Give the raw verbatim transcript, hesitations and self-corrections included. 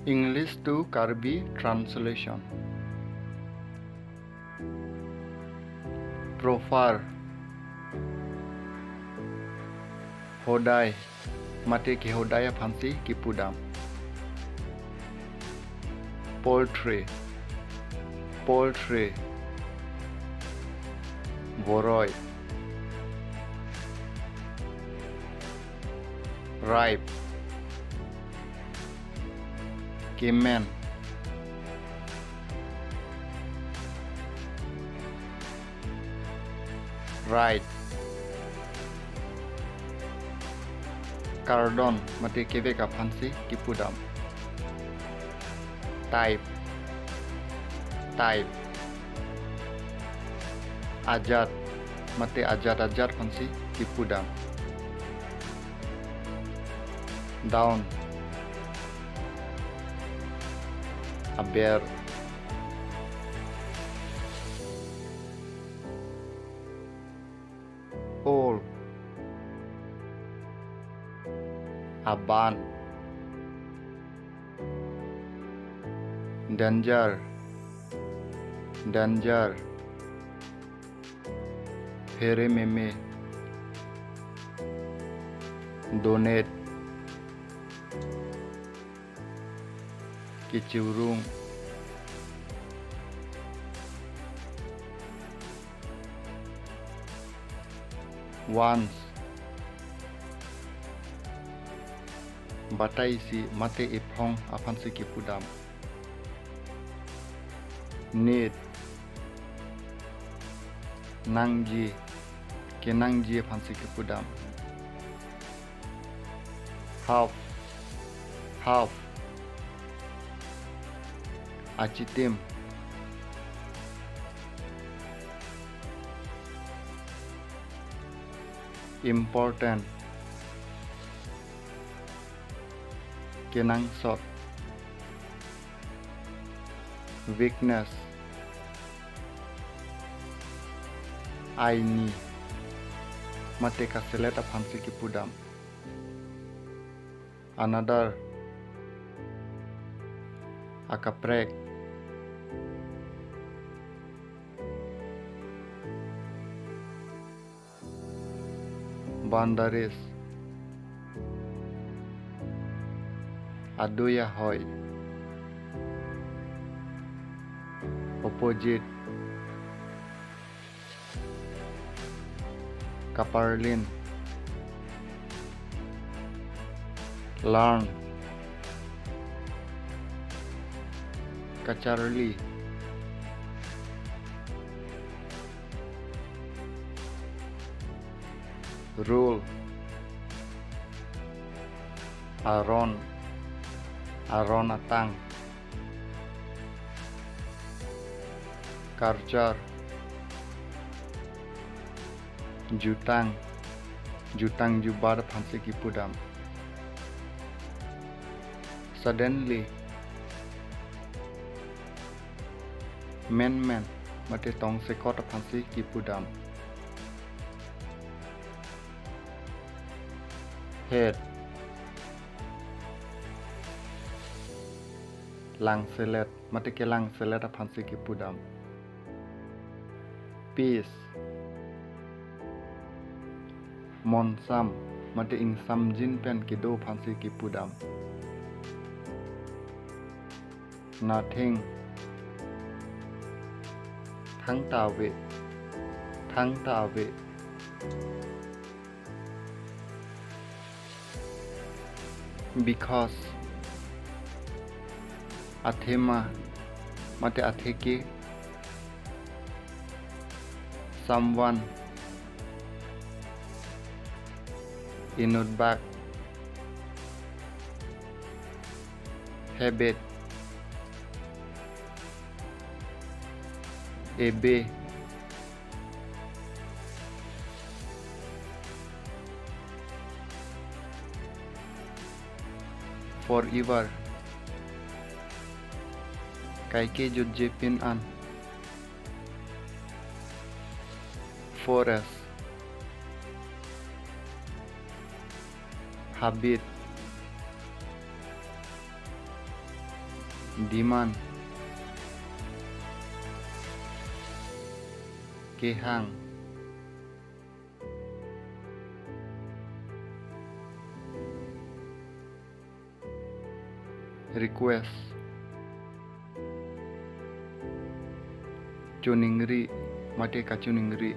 English to Karbi translation. Proper, hodai, mate kehodai aphansi kipudam. Poultry, poultry, voroi. Ripe, kemen. Right, kardon mate kevek aphansi kipudam. Type, type, ajat mate ajat ajat aphansi kipudam. Down, aber. Old, aban. Danger, danger, pherememe. Donate, kechirung. Once, batai isi mate ephong aphansi kipudam. Need, nangji, kenangji aphansi kipudam. Half, half, achitim. Important, kenangsot. Weakness, aini mate kaselet aphansi kipudam. Another, akaprek. Boundaries, adui ahoi. Opposite, kaparlin. Learn, kacharli. Rule, aron, aron atang. Culture, jutang, jutang jubat aphansi kipudam. Suddenly, menmen mate tongsekot aphansi kipudam. Head, langselet mate kelangselet aphansi kipudam. Peace, monsam mate ingsamjin pen kedo aphansi kipudam. Nothing, thangta ave, thangta ave. Because, athema mate atheke. Someone, inutbak. Habit, ebe. Forever, kaike jutje pin an. Forest, habit, Demand. Kehang. Request. Choningri mate kachoningri.